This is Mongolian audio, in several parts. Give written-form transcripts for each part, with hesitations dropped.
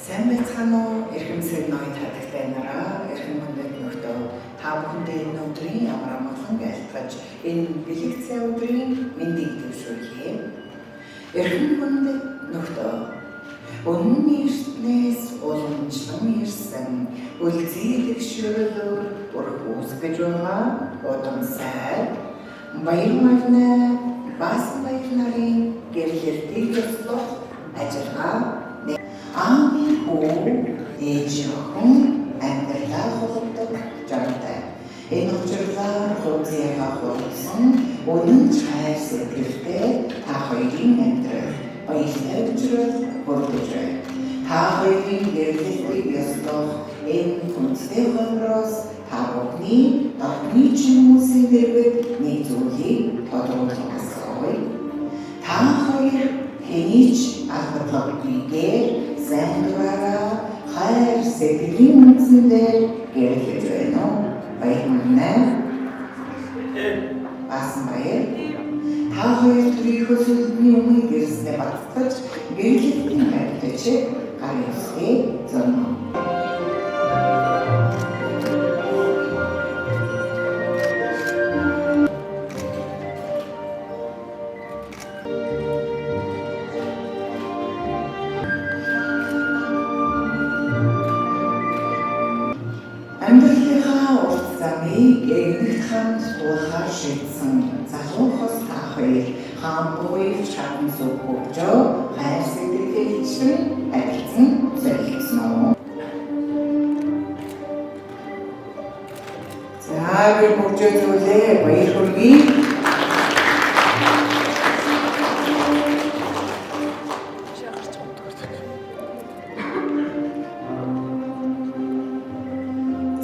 Сайн байцгаана уу? Эрхэмсэг ноёд хатагтай нараа, эрхэм хүндэт нөхдөө та бүхэндээ энэ өдрийн амар амгалан айлтгаж энэ бэлэг цай өдрийн мэндийг дэвшүүлье. Эрхэм хүндэт нөхдөө, өмнө эртнээс уламжлан ирсэн үлзийлэх шөөлөөр өрх үүсгэж байгаа удам сайд баяр марнаа бас баяр нарын гэрлэлтийг ёслох ажиллагаа. Аавын хүү, ээж охин амьдралаа холбодог жаргалтай. Энэ учирлаар хуудсынхаа хурдсан үнэн хайр сэтгэлтэй та хоёрын амьдрал баяртай учрал бүрдэж байна. Та хоёрын гэрлэлтийг ёслох энэ хүнстэй хонроос та бүхний дотны хүмүүсийн дэргэд нэг зүйлийг тодруулах асууя. Та хоёр хэний ч албадлаггүйгээр сайн дураараа хайр сэтгэлийн үндсэн дээр гэрлэж байна уу? Баяр мөрнө. Баасан баяр. Та хоёр төрийнхөө сүлдний өмнө гэрснээ баттгаж гэрлэлтийн байрлаж гар ёсыг зөрнө. Амьдралынхаа урт замыг эгнэгт хамт туулахаар шийдсэн залуу хос та хоёр хаан буй чадан сүг хөгжөө хайр сэтгэлээ хичнээн харилцан солилцсон уу? За гэр хөгжөө зүйлээ баяр хүргэе.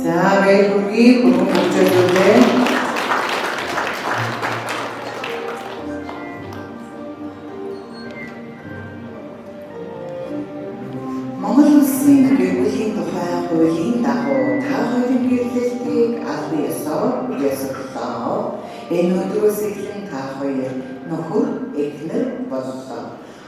За баяр хүргэе, бүрэн хөгжөө зүйлээ. Монгол улсын гэр бүлийн тухай хуулийн дагуу та хоёрын гэрлэлтийг албан ёсоор ёсоглоо. Энэ өдрөөс эхлэн та хоёр нөхөр, эхнэр боллоо.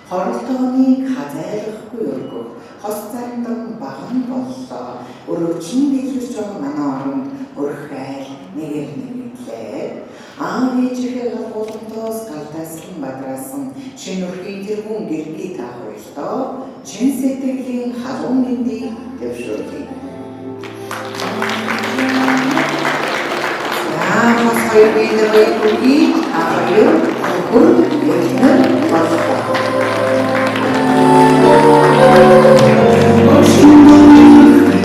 Хоролтооныг хазайлахгүй өргөх, хос зандан баган боллоо. Өргөжин дэлгэрч байгаа манай оронд өрх айл нэгээр нэмэгдлээ. Аав ээжийнхээ галгууламтоос галдааслан бадраасан шинэ өрхийн тэргүүн гэргий та хоёртоо чин сэтгэлийн халуун мэндийг дэвшүүлье. За бас хоёр биенээ баяр хүргэе. Та хоёр нөхөр, эхнэр боллоо.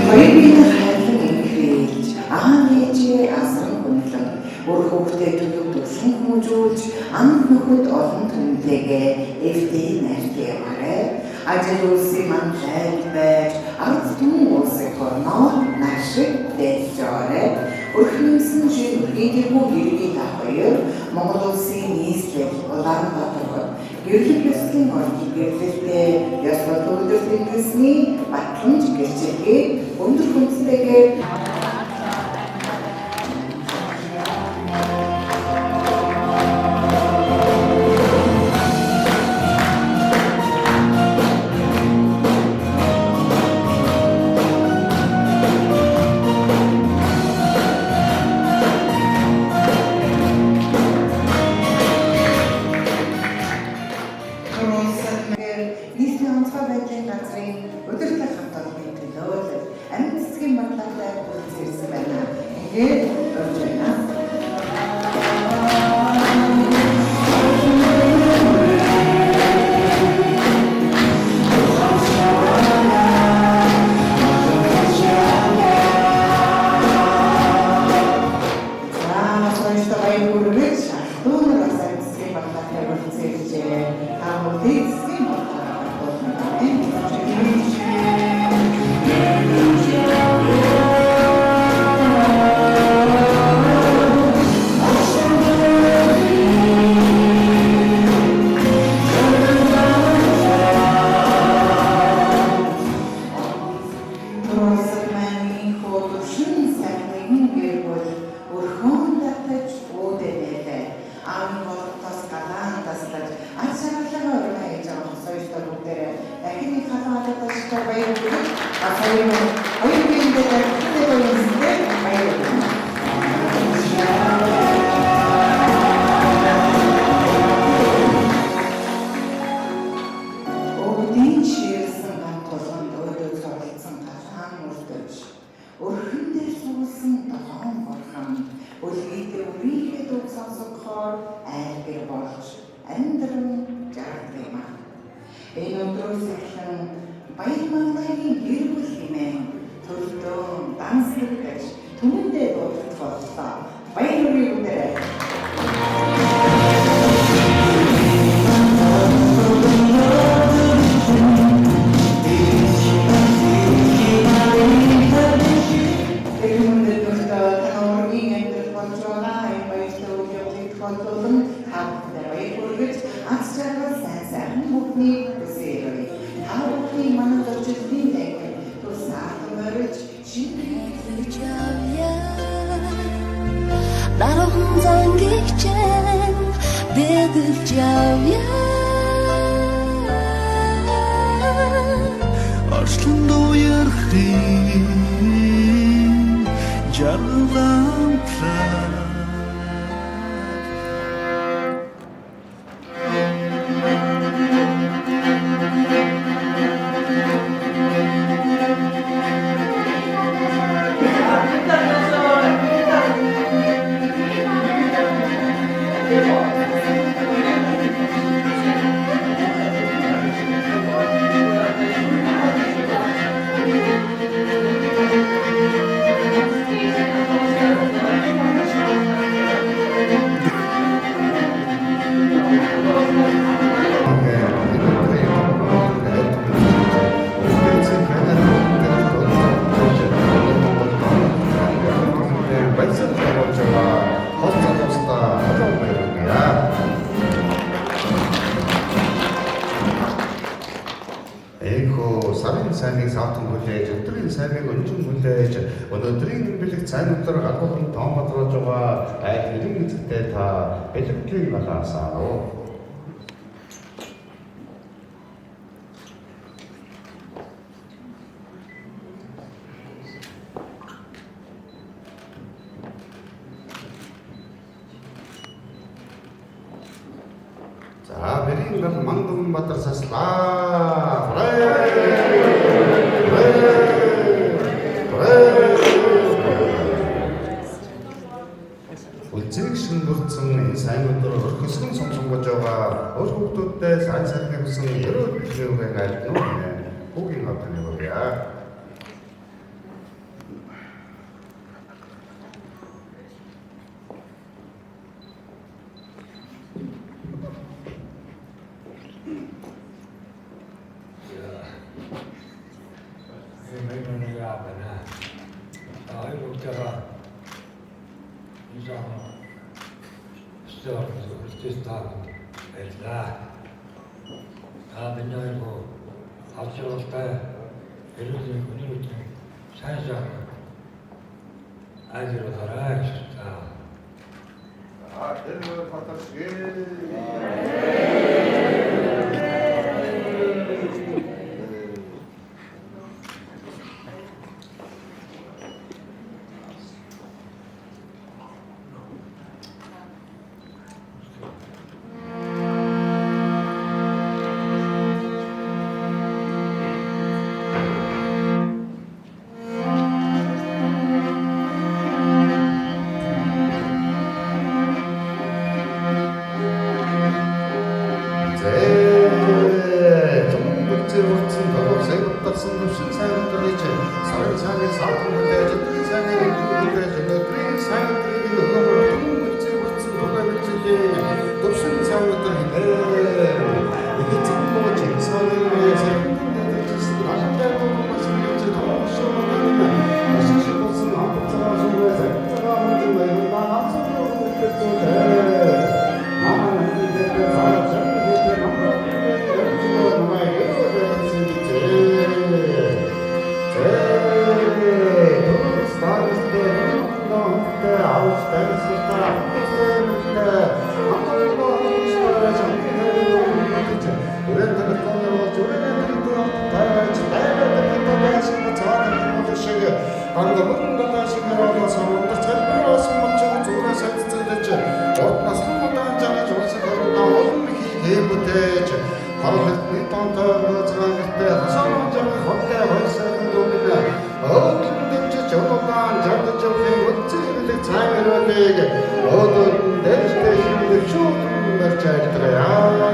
Хоёр биенээ хайрлан инхрийлж, аав ээжээ асран хүндлэн, үр хүүхдээ төлөв төвшин хүмүүжүүлж, анд нөхөд олон түнтэйгээ эвтэй найртай яваарай. Ажил үйлсийн манд лайд байж, ард түмэн улсын хорноо нар шиг дээлж яваарай. Өрхнөмсөн шинэ өрхийн тэргүүн гэргийн та хоёр Монгол улсын нийслэл Улаанбаатар хот гэрлэх ёслолын ордын гэрлэлтэй ёслол төгөлдөр тэмдэглэсний батламж гэрчлэгээ өндөр хүндтэйгээр Түрүүлсэн нийслэлийн онцгой байдлын газрын удирдлага хамт олонны төлөөлөл амьд цэцгийн бодлоготой Хоёр биендээ таны баярлалаа. Баярлалаа. Өвдийн ширсэн ган тулганд өөдөө цоглолцсон галаан үрдэж, өрхөн дээр суулсан долоон бурхан өлгийдээ өрийнхээ дууг сонсгохоор айл гэр болж амьдран жаргадаг юм аа. Энэ өдрөөс эхлэн Баярмагнагийн гэр бүл хэмээн төрөлдөөн данслаг гэж түмэндээ дуудах боллоо. Баяр хүрээ бүгдээрээ. Эрхэм нөхдөд та ургийн амьдрал болж байгаа энэ баяртай үйл явдлыг тохиолдуулан та бүхэндээ баяр хүргэж, аз жаргал сайн сайхан бүхнийг хүсье. Та бүхний манай зочдын танхим тус сайхан морилж шинэ Дархан зангигчэн дэдэлж явъя. Орчлон дуу ярихын жаргаламтлаа. Эйхөө сарын сайныг савтан хүлээж, өдрийн сайныг өнжин хүлээж, өнөөдрийн бэлэг сайн өдөр гадуухан тоон бодроож байгаа айл хэрэг эзэгтэй та бэлэгдлийн галаасаа. За бэрийн гал Мандун Баатар саслаа. Үлзийг шингүрцэн энэ сайн өдөр өрхөсгөн сум сунгаж байгаа өөр хүүхдүүдтэй сайн сайхныг хүсэн ерөөл бэлгийн айлтнуу хүүгийн одны хүргье. Та миний хоёр авч явалтай эрүүл өнөр үтэн сайн сайхан айл гараа гэж та. За тэр Баатар шиг. Хорлогтны тонтой нөөцгөнгөтэй хосоор жаргах хоттой хоёр сайхан дүүмэн өөдлөн дэмжиж удаан жаргаж явахын үндсэн хэвлэг цайн өрөөлийг өөдөл нь дээштэй шимлэг шууд барьж айлтгая.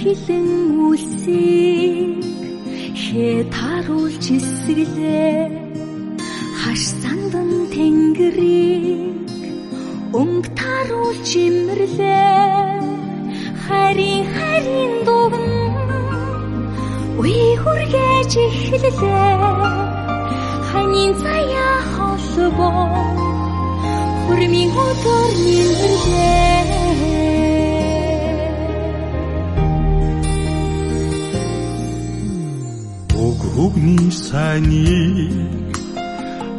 Хилэн үлсийг хэ таруулж эсгэлээ, хаш сандан тэнгэрийг өнгө таруулж имэрлээ. Харин харин дугн үе хүргэж эхлэлээ. Ханийн заяа холбоо хурмын өдөр нэмэрлээ. Үгний сайныг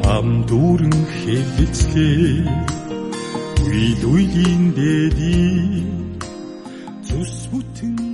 ам дүүрэн хэлцлээ, үйл үеийн дээдийг зүс бүтэн